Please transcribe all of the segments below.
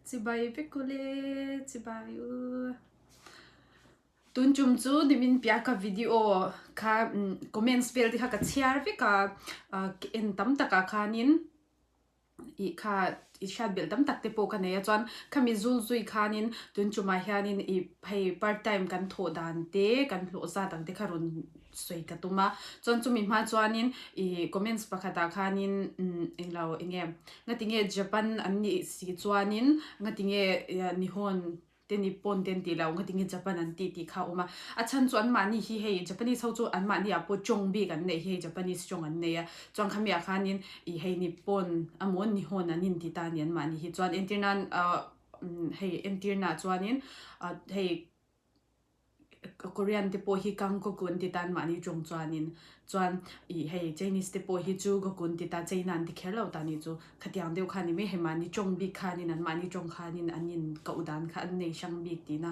Chibai vek ule, chibai u. Tun tum chu nimin piah ka video kha comments vel te kha ka chhiar vek a, en tam takah khanin ih kha i hriat belh tam tak te pawh ka nei a chuan khami zul zui khanin tun tumah hianin ih hei part time kan thawh dan te kan hlawh zat ang te kha rawn sawi ka tum a chuan chumi hma chuanin ih comments pakhatah khanin umm englo eng nge ngatinge Japan an nih si chuanin ngatinge Nihon te ni pawn te an tih loh ngatinge Japan an tih tih kha a awm a, a chhan chu anmahni hi hei Japanese ho chu anmahni ah pawh tawng bik an neih hi hei Japanese tawng an nei a, chuan khami ah khanin ih hei Nippon emaw Nihon an inti ta a ni anmahni hi chuan entir nan ah hei entir nah chuanin ah hei Korean te pawh hi Kangkoku an ti ta anmahni tawng chuanin chuan ih hei Chinese te pawh hi Chugoku an ti ta China an ti kher lo ta nih chu khatiang deuh kha a ni mai hei mahni tawng bik khanin an mahni tawng khanin an in koh dan kha an nei hrang bik tihna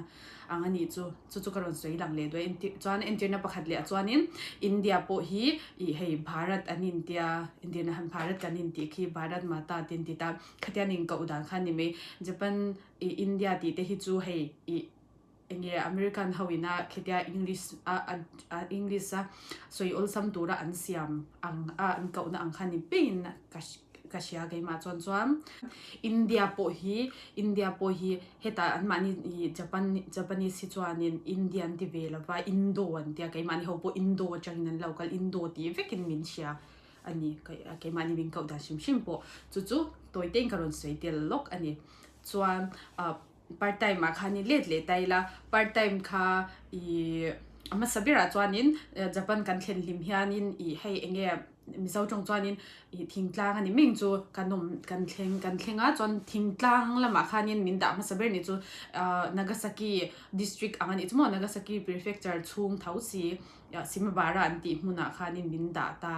ang a nih chu chu chu ka rawn sawi lang leh duai entir chuan entirna pakhat leh ah chuanin India pawh hi ih hei Bharat an intia entirna han Bharat kan intih khi Bharat Mata te an ti ta khatiang in koh dan kha a ni mai Japan ih India tih te hi chu hei ih. Enge American ho ina khitia English a a English a sawi awlsam tura an siam ang a an kohna ang kha ni peiin ka ka hria keimah chuan chuan India pawh hi India pawh hi hetah anmahni ih Japan Japanese hi chuanin India an ti ve lova Indo an tia keimahni ho pawh Indo atangin an lo kal Indo tih vekin min hria a ni keimahni min koh dan hrim hrim pawh chu chu tawi tein ka rawn sawi tel lawk a ni chuan ah. Part time ah khan i let leh ta ila, part time kha ih a hmasa berah chuanin Japan kan thlen hlim hianin ih hei eng nge Mizo tawng chuanin ih thingtlang a ni meng chu kan awm kan thleng kan thleng a chuan thingtlang lamah khanin min dah hmasa ber ni chu ah Nagasaki district ang a nih chu maw Nagasaki prefecture chhung tho si Shimabara an tih hmunah khanin min dah ta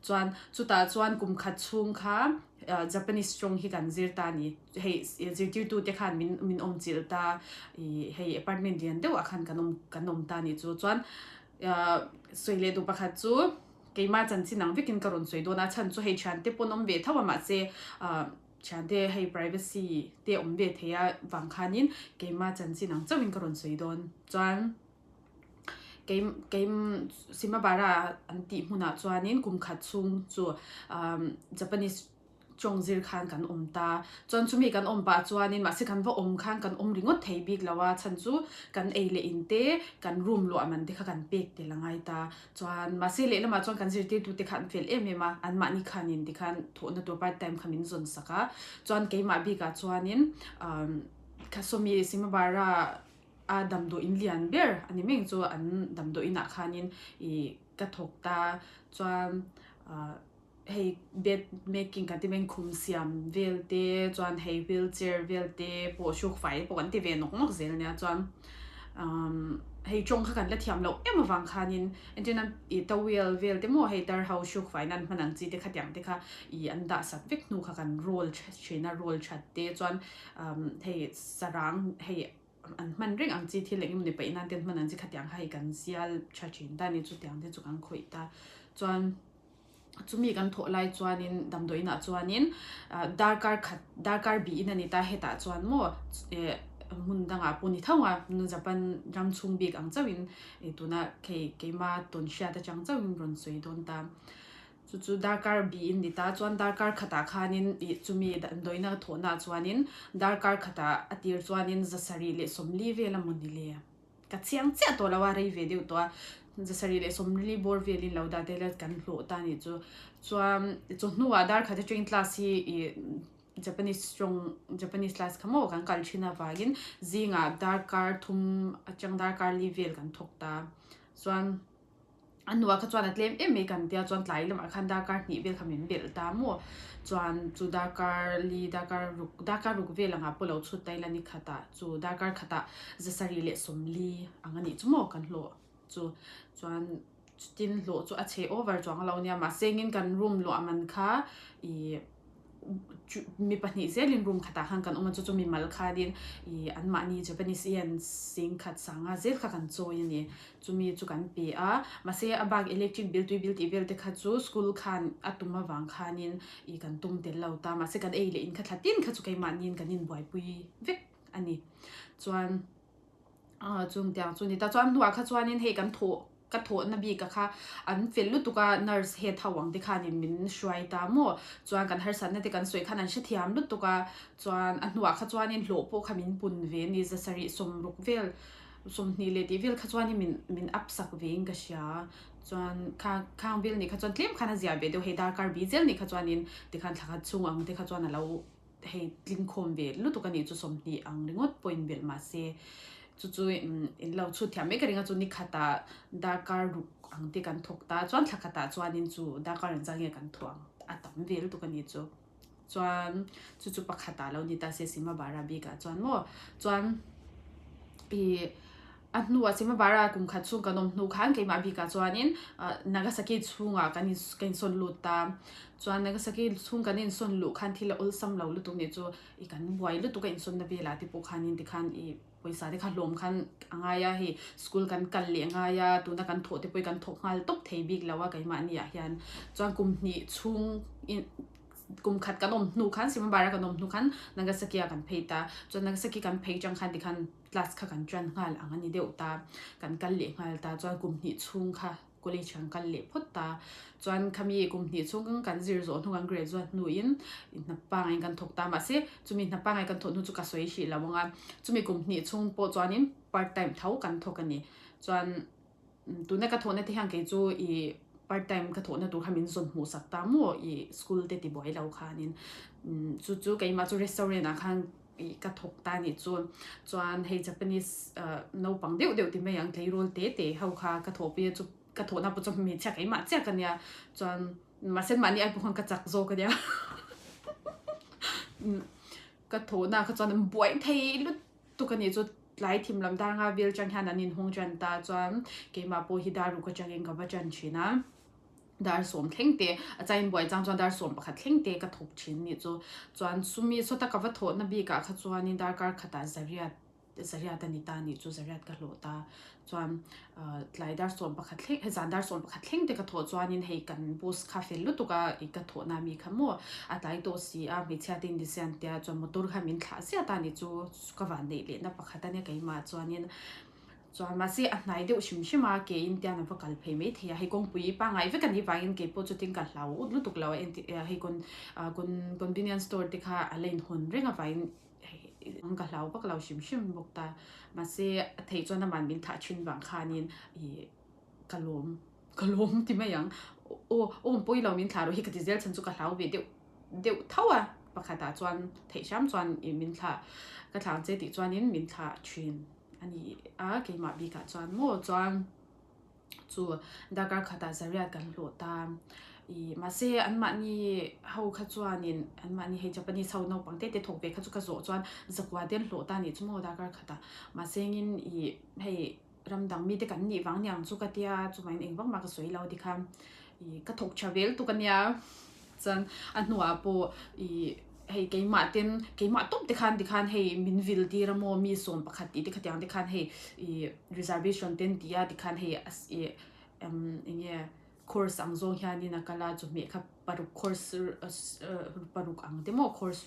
chuan chutah chuan kum khat chhung kha Japanese tawng hi kan zir ta a ni. hei zirtirtu te khan min min awm chilh ta ih hei apartment lian deuh ah khan kan awm kan awm ta anih chu chuan ahh sawi leh duh pakhat chu keimah chanchin ang vekin ka rawn sawi dawn a chhan chu hei thiante pawn awm ve tho a mahse ahh thiante hei privacy te awm ve thei a vang khanin keimah chanchin ang chauhin ka rawn sawi dawn chuan kei kei Simabara an tih hmunah chuanin kum khat chhung chu ahh Japanese Chawng zir khan kan awm ta. Chuan chumi kan awm pah chuanin mahse kan va awm khan kan awm ringawt thei bik lo a, chhan chu kan ei leh in te, kan room luah man te kha kan pek tel a ngai ta. Chuan mahse lehlamah chuan kan zirtirtu te kha an fel em em a, anmahni khanin tikhan thawhna tur part time kha min zawn sak a. Chuan keimah bikah chuanin umm kha sawmi Simabara a damdawiin lian ber a ni mai ang chu an damdawiinah khanin ih ka thawk ta. Chuan ah. hei bed making kan ti mai khum siam vel te chuan hei wheelchair vel te pawh hruk fai te pawh kan ti ve nawk nawk zel ania chuan umm hei tawng kha kan la thiam loh em avang khanin entir nan ih towel vel te maw hei tar ho hruk fai nan hman ang chi te khatiang te kha ih an dah sat vek hnu kha kan roll thin a roll that te chuan umm hei sarang hei an hman reng ang chi thil eng emaw ni paih nan te an hman ang chi khatiang kha hei kan zial tha thin ta a ni chutiang te chu kan khawih ta chuan. Chumi kan thawh lai chuanin damdawiinah chuanin darkar khat darkar bihin a ni ta hetah chuan maw eh hmun dangah pawh ni tho a Japan ram chhung bik ang chauhin eh tuna hei keima tawn hriat atang chauhin rawn sawi dawn ta. Chu chu darkar bihin ni ta chuan darkar khatah khanin ih chumi damdawiina thawhnaah chuanin darkar khatah a tir chuanin zasarih leh sawmli vel a maw ni le. Ka chiang chiah tawh lo a, rei ve deuh tawh a, zasarih leh sawmli bawr velin lo dah tel a kan hlawh ta anih chu. Chuan chawhnuah dar khat atangin class hi ih Japanese tawng Japanese class kha maw kan kal thin avangin zingah darkar thum atang darkar li vel kan thawk ta. Chuan. A hnuah kha chuan a tlem em mai kan tia chuan tlai lamah khan darkar hnih vel kha min belh ta maw chuan chu darkar li darkar ruk darkar ruk vel angah pawh lo chhut ta ila ni khatah chu darkar khatah zasarih leh sawmli ang a nih chu maw kan hlawh chu chuan chutin hlawh chu a chhe over chuang lo nia mahse engin kan room luah man kha ih. Mi pahnih zelin room khatah khan kan awm a, chu chu mimal khanin ih anmahni Japanese yen singkhat sanga zel kha kan chawi a ni. Chumi chu kan pe a, mahse a bak electric bill tui bill tih vel te kha chu school khan a tum avang khanin ih kan tum tel lo ta, mahse kan ei leh in kha thla tin kha chu keimahniin kan inbuaipui vek a ni. Chuan ah chung tiang chu ni ta, chuan hnuah kha chuanin hei kan thawh ka thawhna bik a kha an fel lutuk a nurse head ho ang te khanin min hruai ta maw, chuan kan harsatna te kan sawi khan an hrethiam lutuk a, chuan a hnuah kha chuanin hlawh pawh kha min pun ve a ni, zasarih sawmruk vel 20 leh tih vel kha chuanin min min up sak vein ka hria chuan kha khang vel nih kha chuan tlem khan a zia ve deuh hei darkar bi zel nih kha chuanin tikhan thla khat chhung ang te kha chuan a lo hei tling khawm ve lutuk a nih chu 20 ang ringawt pawh inbelh mahse chu chu in lo chhut thiam mai ka ring a chu ni khatah darkar ruk ang te kan thawk ta chuan thla khatah chuanin chu darkar engzah nge kan thawh ang a tam ve lutuk a nih chu. Chuan chu chu pakhat ah lo ni ta se Simabara bik ah chuan maw chuan ih a hnuah Simabara kum khat chhung kan awm hnu khan keimah bik ah chuanin Nagasaki chhungah kan in ka insawn lut ta chuan Nagasaki chhung kan insawn luh khan thil a awlsam lo lutuk nih chu ih kan buai lutuk a insawnna velah te pawh khanin tikhan ih pawisa te kha hlawm khan a ngai a hei school kan kal leh a ngai a tuna kan thawh te pawh hi kan thawk nghal tawp thei bik lo a keimahni ah hian chuan kum hnih chhung in kum khat kan awm hnu khan Simabara kan awm hnu khan Nagasaki ah kan phei ta chuan Nagasaki kan phei chang khan tikhan class kha kan tan nghal ang a ni deuh ta kan kal leh nghal ta chuan kum hnih chhung kha college kan kal leh phawt ta chuan khami kum hnih chhung kan zir zawh hnu kan graduate hnuin hna pangai kan thawk ta mahse chumi hna pangai kan thawh hnu chu ka sawi hrih lo ang a chumi kum hnih chhung pawh chuanin part time tho kan thawk a ni chuan Tuna ka thawhna te hian kei chu i part time ka thawhna tur kha min zawn hmuh sak ta maw i school te ti buai lo khanin chu chu keimah chu restaurant ah khan i ka thawk ta nih chu chuan hei Japanese naupang deuh deuh ti mai ang tleirawl te te ho kha ka thawhpui a chu ka thawhna pawh chu hmeichhia keimah chiah ka nia chuan mahse mahni ai pawh khan ka chak zawk a nia ka thawhna kha chuan an buai thei lut tuk a nih chu tlai thim lam dar nga vel chang hian an inhawng tan ta chuan keimah pawh hi dar ruk atangin ka va tan thin a dar sawm thleng te a chai inbuai chang chuan dar sawm pakhat thleng te ka thawk thin nih chu chuan chumi sawta ka va thawhna bikah kha chuanin darkar khatah zariat zariat a ni ta nih chu zariat ka hlawh ta chuan tlai dar sawm pakhat thleng hei zan dar sawm pakhat thleng te ka thawh chuanin hei kan boss kha fel lutuk a ih ka thawhna mi kha maw a tlai tawh si a hmeichhia te in ti sian tia chuan motor kha min thlah ziat a ni chu ka van neih lehna pakhat a nia keimah chuanin chuan mahse a hnai deuh hrim hrim a ke in tian a va kal phei maithei a hei kawngpui pangngai vek a nih vangin keipawh chutin ka hlau ut lutuk lo a entir hei con convenience store te kha a la inhawn reng avangin Ka hlau vak lo hrim hrim bawk ta. Mahse a theih chuan aman min thah thin vang khanin ih ka lawm ka lawm ti mai ang. Aw awm pawi lo min thlah rawh hi ka ti zel chhan chu ka hlau ve deuh deuh tho a. Pakhatah chuan theih hram chuan ih min thlah ka thlah ang che tih chuanin min thlah thin a ni a keimah bikah chuan maw chuan. Chu darkar khatah zariat kan hlawh ta. Ih mahse anmahni ho kha chuanin anmahni hei Japanese ho naupang te te thawk ve kha chu ka zawh chuan zakua te an hlawh ta anih chu maw darkar khatah. Mahse engin ih hei ram dang mite kan nih vang niang chu ka tia chuvangin eng vak mah ka sawi lo tikhan ih ka thawk tha vel tuk ania. Chuan a hnuah pawh ih hei keimah ten keimah tawp te khan tikhan hei min vil tir a maw mi sawm pakhat tih te khatiang te khan hei ih reservation te an ti a tikhan hei a ih eng nge course ang zawng hianin a kal a chawhmeh kha paruk course paruk ang te maw course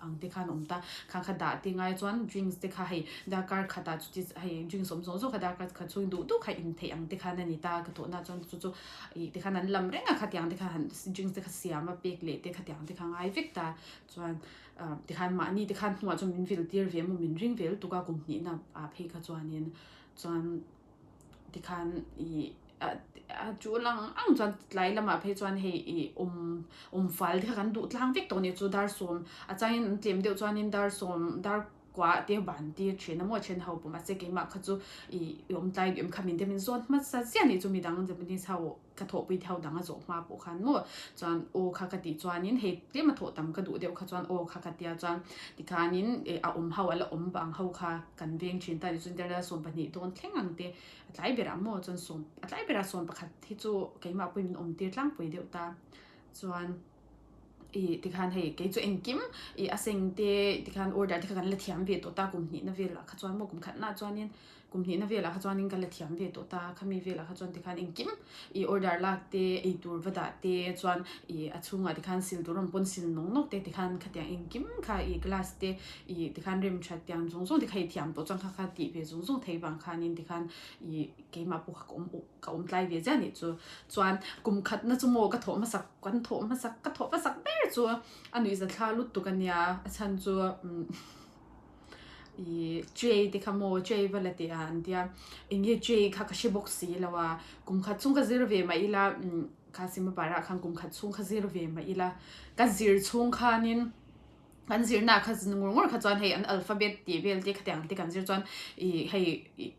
ang te khan awm ta kha kha dah te ngai chuan drinks te kha hei darkar khatah chuti hei drinks awm zawng zawng kha darkar khat chhung duh duh kha in theih ang te khan a ni ta ka tawhna chuan chu chu ih te khan an lam reng a khatiang te kha han drinks te kha siam a pek leh te khatiang te kha ngai vek ta chuan ah tikhan mahni te khan hnuah chuan min vil tir ve emaw min ring ve lutuk a kum hnihna ah phei kha chuanin chuan tikhan ih a chu lang ang chuan tlai lamah phei chuan hei ih awm awm fal te kha kan duh tlang vek tawh a ni chu dar sawm a changin an tlem deuh chuanin dar sawm dar kua te ban tir thin a maw then ho pawh mahse keimah kha chu ih awm tlai duh em kha min te min zawn hmasa chiah a nih chu midang Japanese ho ka thawhpui te ho dang a zawh hma pawh khan maw chuan aw kha ka tih chuanin hei tlem a thawh tam ka duh deuh kha chuan aw kha ka tia chuan tikhanin eh a awm ho a la awm vang ho kha kan veng thin ta tichuan dar 12 dawn thleng ang te a tlai berah maw chuan sawm a tlai berah sawm pakhat hi chu keimah pawhin min awm tir tlangpui deuh ta chuan. I tikhan hei kei chu engkim i a seng te tikhan order te kha kan la thiam ve tawh ta kum hnihna velah kha chuan maw kum khatna chuanin kum hnihna velah kha chuanin ka la thiam ve tawh ta khami velah kha chuan tikhan engkim i order lak te eitur va dah te chuan i a chhungah tikhan sil tur awm pawn sil nawk nawk te tikhan khatiang engkim kha i glass te i tikhan rem that tiang zawng zawng te kha i thiam tawh chuan kha kha tih ve zawng zawng thei vang khanin tikhan i keimah pawh kha ka awm ka awm tlai ve ziah nih chu chuan kum khatna chu maw ka thawh hmasak kan thawh hmasak ka thawh hmasak ber chu a nuihza thla lutuk a nia a chhan chu umm ih tray te kha maw tray va la teh a an tia eng nge tray kha ka hre bawk si lo a kum khat chhung ka zir ve mah ila umm kha simapara ah khan kum khat chhung ka zir ve mah ila ka zir chhung khanin. Kan zirna kha ngur ngur kha chuan hei an alphabet tih vel te khatiang te kan zir chuan ih hei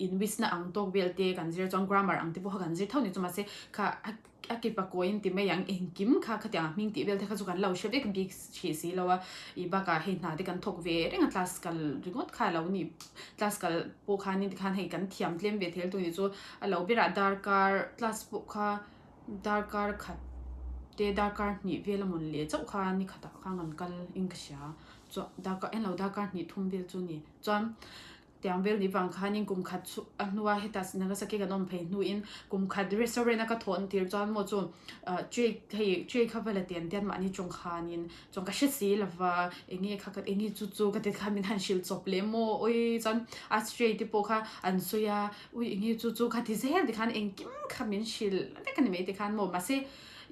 in wish na ang tawk vel te kan zir chuan grammar ang te pawh kha kan zir tho ni chu mahse kha a ke pakawin ti mai ang engkim kha khatiang hming tih vel te kha chu kan lo hre vek bik hrih si lo a ih bakah hei hna te kan thawk ve reng a class kal ringawt kha a lo nih class kal pawh khanin tikhan hei kan thiam tlem ve thel tur ni chu a lo berah darkar class pawh kha. Darkar khat te darkar hnih vel a mawn leh chauh kha ni khatah khan an kal in ka hria chuan darkar englo darkar hnih thum vel chu a ni chuan tiang vel ni vang khanin kum khat chu a hnua heta Nagasaki kan awm phei hnuin kum khat restaurant a ka thawh an tir chuan maw chu ah tray hei tray kha va la tian tian mahni tawng khanin chuan ka hre si lova eng nge kha eng nge chu chu ka ti khan min han hrilh chawp leh maw awi chuan a tray te pawh kha an sawi a. Ui enge chu chu kha ti zel tikhan engkim kha min hrilh vek a ni mai tikhan maw mahse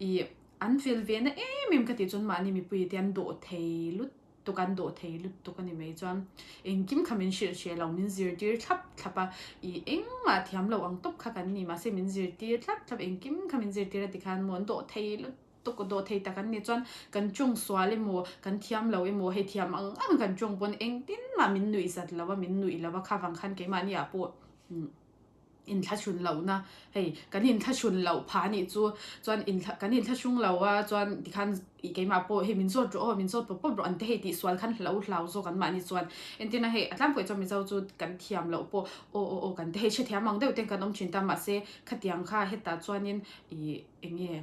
ih an fel ve na em em ka tih chuan mahni mipui te an dawh thei lutuk an dawh thei lutuk a ni mai chuan engkim kha min hrilh hreh lo min zirtir thlap thlap a ih engmah thiam loh ang tawp kha kan ni mahse min zirtir thlap thlap engkim kha min zirtir a tikhan maw an dawh thei lutuk dawh thei tak an ni chuan kan tawng sual emaw kan thiam lo emaw hei thiam ang ang kan tawng pawn engtin mah min nuih zat lo a min nuih lo a kha vang khan keimahni ah pawh inthlahrun lohna hei kan inthlahrun loh phah anih chu chuan inthla kan inthlahrung lo a chuan tikhan ih keimah pawh hei min zawt rawh aw min zawt pawp pawp rawh an te hei tih sual khan hlo hlau zawk an mahni chuan entirna hei a tlangpuiah chuan mizo chu kan thiam loh pawh aw aw aw kan te hei hrethiam ang deuh ten kan awm thin ta mahse khatiang kha hetah chuanin ih eng nge.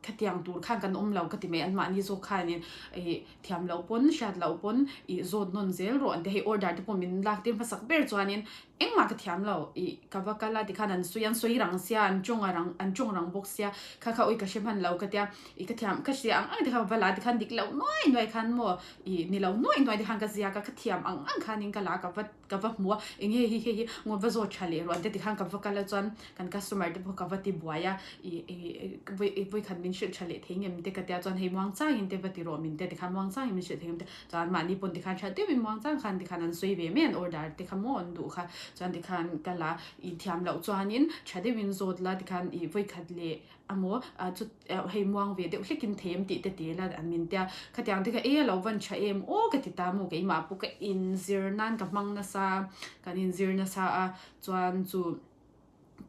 Khatiang tur khan kan awm lo ka ti mai anmahni zawk khanin ih thiam loh pawn hriat loh pawn ih zawt nawn zel rawh an ti hei order te pawh min lak tir hmasak ber chuanin engmah ka thiam lo ih ka va kal a tikhan an sawi an sawi rang sia an tawng a rang an tawng rang bawk sia kha kha awi ka hre hman lo ka tia ih ka thiam ka hria ang ang te kha va la tikhan dik loh nuai nuai khan maw ih ni lo nuai nuai te khan ka ziak a ka thiam ang ang khanin ka la ka va Ka va hmu a, eng nge hi hei hi ngawt va zawt tha leh rawh an ti tikhan ka va kal a chuan kan customer te pawh ka va ti buai a ih ih vawi khat min hrilh tha leh thei ngem te ka tia chuan hei muang changin te va ti rawh min tia tikhan muang changin min hrilh thei ngem te chuan mahni pawn tikhan tha deuhin muang chang khan tikhan an sawi ve mai an order te kha maw an duh kha chuan tikhan ka la ih thiam loh chuanin tha deuhin zawt la tikhan ih vawi khat leh Amaw chu hei muang ve deuh hlekin thei em tih te ti ila an min tia khatiang te kha e alo van tha em aw ka ti ta maw keimah pawh ka inzir nan ka hmang nasa kan inzir nasa a chuan chu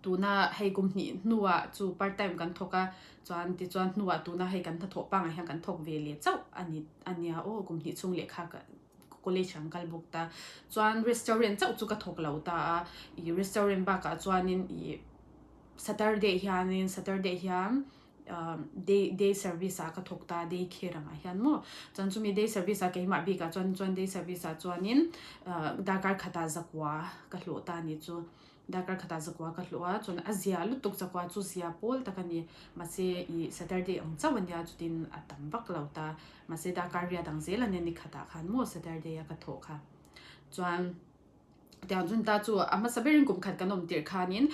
tuna hei kum hnih hnuah chu part time kan thawk a chuan tichuan hnuah tuna hei kan hnathawh pangngai hian kan thawk ve leh chauh a ni a nia aw kum hnih chhung lehkha ka college an kal bawk ta chuan restaurant chauh chu ka thawk lo ta a ih restaurant bakah chuanin ih. Saturday hianin Saturday hian ah day day service ah ka thawk ta day care angah hian maw chuan chumi day service ah keimah bikah chuan chuan day service ah chuanin ah darkar khatah zakua ka hlawh ta a ni chu darkar khatah zakua ka hlawh a chuan a zia lutuk zakua chu zia pawl tak a ni mahse ih Saturday ang chauh a nia chutin a tam vak lo ta mahse darkar riat ang zel a nia ni khatah khan maw Saturday a ka thawh kha chuan. Tiang chun ta chu a hmasa berin kum khat kan awm tirh khanin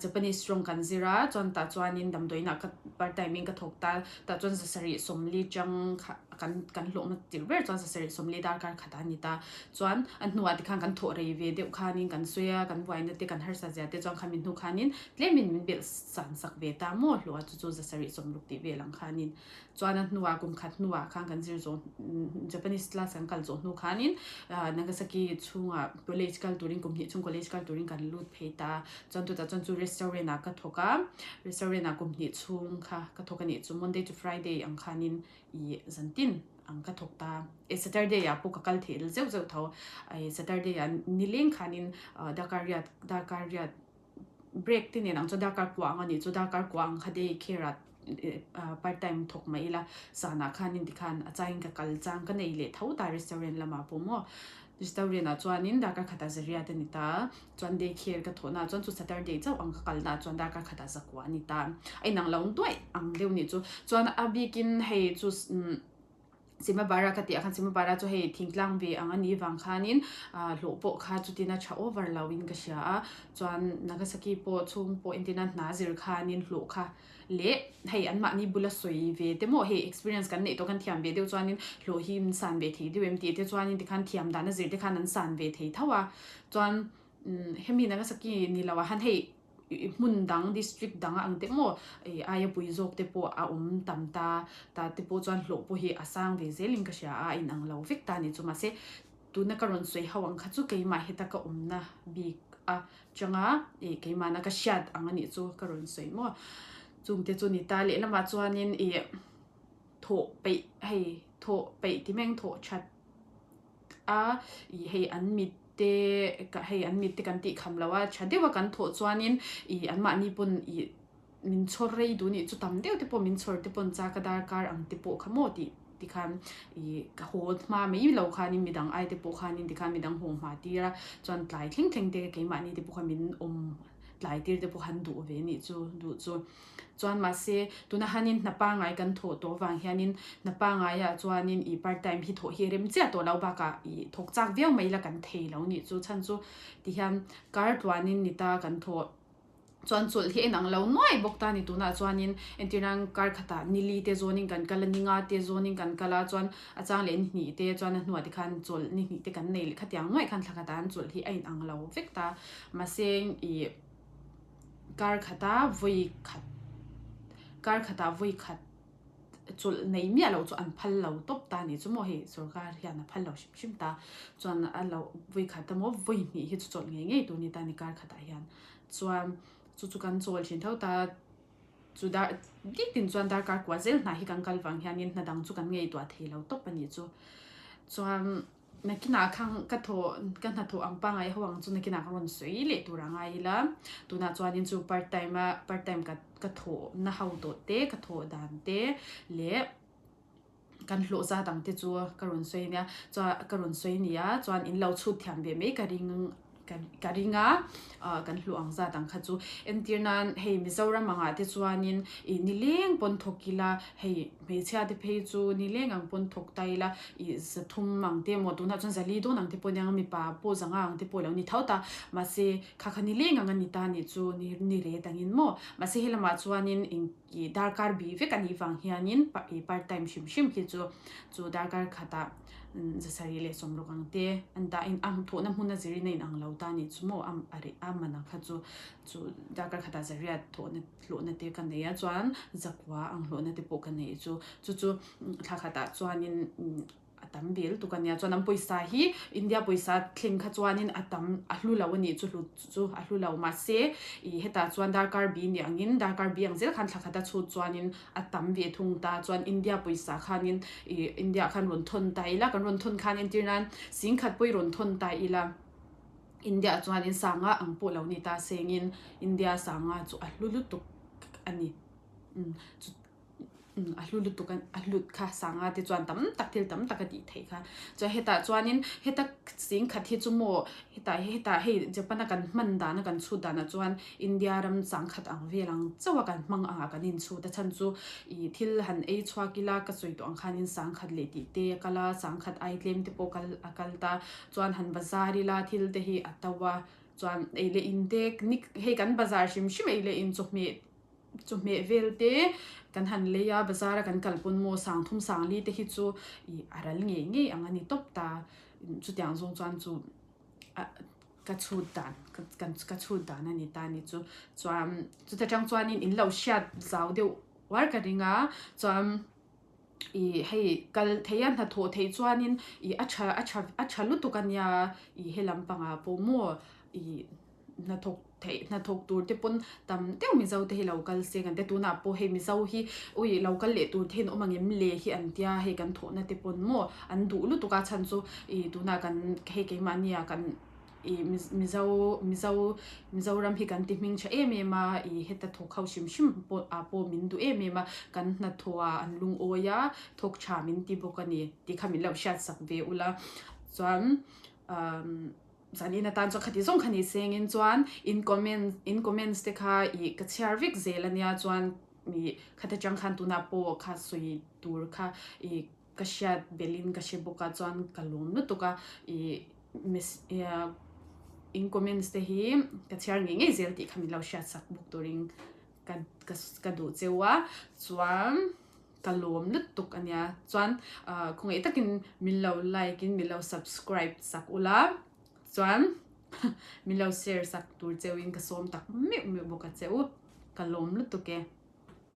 Japanese rawng kan zir a, chuan tah chuanin damdawiinah ka part time in ka thawk ta, tah chuan zasarih sawmli chang kha kan kan hlawhna tirh ber chuan zasarih sawmli darkar khat a ni ta. Chuan a hnuah tikhan kan thawh rei ve deuh khanin kan sawi a, kan buaina te kan harsat zia te chuan khami hnu khanin tlemin min belh san sak ve ta maw hlawh a chu chu zasarih sawmruk tih vel ang khanin. Chuan a hnuah kum khat hnuah khan kan zir zawh Japanese class kan kal zawh hnu khanin Nagasaki chhungah college kal turin kum hnih chhung college kal turin kan lut phei ta a. Chuan chutah chuan chu restaurant ah ka thawk a, restaurant ah kum hnih chhung kha ka thawk a nih chu Monday to Friday ang khanin ih zantin ang ka thawk ta. Eh Saturday ah pawh ka kal theih zeuh zeuh tho, Saturday ah nileng khanin darkar riat darkar riat break te nen ang chuan darkar kua ang a nih chu darkar kua ang kha day care ah. Part time thawk mah ila zanah khanin tikhan a changin ka kal chang ka nei leh tho ta restaurant lamah pawh maw. Restaurant ah chuanin darkar khatah zariat a ni ta chuan day care ka thawhna ah chuan chu Saturday chauh ang ka kalna ah chuan darkar khatah zakua a ni ta. A inang lo nuaih ang deuh nih chu. Chuan a bikin hei chu umm Simabara ka tih ah khan Simabara chu hei thingtlang ve ang a nih vang khanin ah hlawh pawh kha chutin a tha over lo in ka hria a chuan Nagasaki pawh chhung pawh entirna hna zir khanin hlawh kha leh hei anmahni bula sawi ve te maw hei experience kan neih tawh kan thiam ve deuh chuanin hlawh hi an san ve thei deuh em tih te chuanin tikhan thiam dan a zir te khan an san ve thei tho a chuan hemi Nagasaki ni lo ah khan hei hmun dang district dang ang te maw ih aia pui zawk te pawh a awm tam ta ta te pawh chuan hlawh pawh hi a sang ve zel in ka hria a a inang lo vek ta a ni chu mahse tuna ka rawn sawi ho ang kha chu keimah heta ka awmna bik a changa ih keimahna ka hriat ang a nih chu ka rawn sawi maw chungte chu ni ta lehlamah chuanin ih thawh peih hei thawh peih ti meng thawh that a ih hei an mit te hei an mit te kan tih kham lo a tha deuh a kan thawh chuanin ih anmahni pawn ih min chhawr rei duh nih chu tam deuh te pawh min chhawr te pawn chak a darkar ang te pawh kha maw tih tikhan ih ka haw hma mai lo khanin midang ai te pawh khanin tikhan midang haw hma tir a chuan tlai thleng thleng te keimahni te pawh kha min awm tlai tir te pawh khan duh ve nih chu duh chu. Chuan mahse tuna hanin hna pangngai kan thawh tawh vang hianin hna pangngaiah chuanin ih part time hi thawh hi rem chiah tawh lo bakah ih thawk chak viau mai ila kan thei lo nih chu chhan chu tihian kar tluanin ni ta kan thawh chuan chawlh hi a inang lo nuai bawk ta ni tunah chuanin entir nan kar khatah nili te zawnin kan kal a ninga te zawnin kan kal a chuan a chang leh ni hnih te chuan a hnuah te khan chawlh ni hnih te kan nei leh khatiang nuaih khan thla khatah an chawlh hi a inang lo vek ta mahse ih. Kar khata vawi khat kar khatah vawi khat chawlh nei miah loh chu an phal lo tawp ta a nih chu maw hei sorkar hian a phal lo hrim hrim ta chuan a lo vawi khat emaw vawi hnih hi chu chawlh ngei ngei tur a ni ta a ni kar khatah hian chuan chu chu kan chawl thin tho ta chu dar nitin chuan darkar kua zel hna hi kan kal vang hianin hna dang chu kan ngaihtuah thei lo tawp a nih chu chuan. Nakinah khan ka thawh ka hnathawh ang pangngai ho ang chu nakinah ka rawn sawi leh tur a ngai ila tunah chuanin chu part time a part time ka ka thawhna ho tawh te ka thawh dan te leh kan hlawh zat ang te chu ka rawn sawi ania chuan ka rawn sawi ania chuan in lo chhut thiam ve mai ka ring. Ka ring a, kan hluh ang zat ang kha chu. Entir nan hei Mizoram angah te chuanin ih nileng pawn thawk ila, hei hmeichhia te phei chu nileng ang pawn thawk ta ila, ih zathum ang te emaw tunah chuan zali dawn ang te pawh aniang mipa pawh zanga ang te pawh a lo ni tho ta. Mahse kha kha nileng ang a ni ta nih chu ni ret angin maw. Mahse helamah chuanin eng ih darkar bih vek a nih vang hianin ih part time hrim hrim khi chu chu darkar khatah Zasarih leh sawmruk ang te an dah in a thawhna hmun a zirin a inang lo ta nih chu maw a reh a man ang kha chu chu darkar khatah zariat thawhna hlawhna te ka nei a chuan zakua ang hlawhna te pawh ka nei chu chu chu thla khatah chuanin a tam vel tuk a nia chuan an pawisa hi India pawisa thleng kha chuanin a tam a hlu lo a nih chu hlut chu a hlu lo mahse ih hetah chuan darkar bi ni angin darkar bi ang zel khan thla khat a chhut chuanin a tam ve thung ta chuan India pawisa khanin ih India ah khan rawn thawn ta ila kan rawn thawn khan entir nan singkhat pawh i rawn thawn ta ila India ah chuanin sanga ang pawh lo ni ta sengin India sanga chu a hlu lutuk a ni umm chu umm a hlu lutuk a hlut kha sanga te chuan tam tak thil tam tak a tih theih kha chuan hetah chuanin heta singkhat hi chu maw hetah hetah hei Japan a kan hman dan a kan chhut danah chuan India ram changkhat ang vel ang chauh a kan hmang ang ah kan inchhut a chhan chu ih thil han ei chhuak ila ka sawi tawh ang khanin sangkhat leh tih te a kal a sangkhat ai tlem te pawh kal a kal ta chuan han bazar ila thil te hi a to a chuan ei leh in te ni hei kan bazar hrim hrim ei leh in chawhmeh chawhmeh vel te kan han lei a bazar a kan kal pawn maw sangthum sangli te hi chu ih a ral ngei ngei ang a ni tawp ta chutiang zawng chuan chu ah. Ka chhut dan kan ka chhut dan a ni ta ni chu chuan chuta tang chuanin in lo hriat zau deuh uar ka ring a chuan ih hei kal thei a hnathawh theih chuanin ih a tha a tha a tha lutuk a nia ih he lampangah pawh maw ih hnathawk theih hnathawk tur te pawn tam deuh mizo te hi lo kal se kan tia tunah pawh hei mizo hi ui lo kal leh tur te hi an awm ang em le hi an tia hei kan thawhna te pawn maw an duh lutuk a chhan chu ih tunah kan hei keimahnia kan. I Mizo Mizo Mizoram hi kan ti hming tha em em a, i heta thawk ho hrim hrim pawh ah pawh min duh em em a, kan hnathawh ah an lungawi a, thawk tha min ti bawk a ni tih kha min lo hriat sak ve ula. Chuan umm zanin atan chuan khati zawng kha ni sengin chuan in comment in comments te kha ih ka chhiar vek zel ania chuan ih khata tang khan tunah pawh kha sawi tur kha ih Ka hriat belhin ka hre bawk a chuan ka lawm lutuk a ih in comments te hi ka chhiar ngei ngei zel tih kha min lo hriat sak bawk turin ka ka duh cheu a chuan ka lawm lutuk a nia chuan ah khawngaih takin min lo like in min lo subscribe sak ula chuan min lo share sak tur cheu in ka sawm tak meuh meuh bawk a che u ka lawm lutuk e.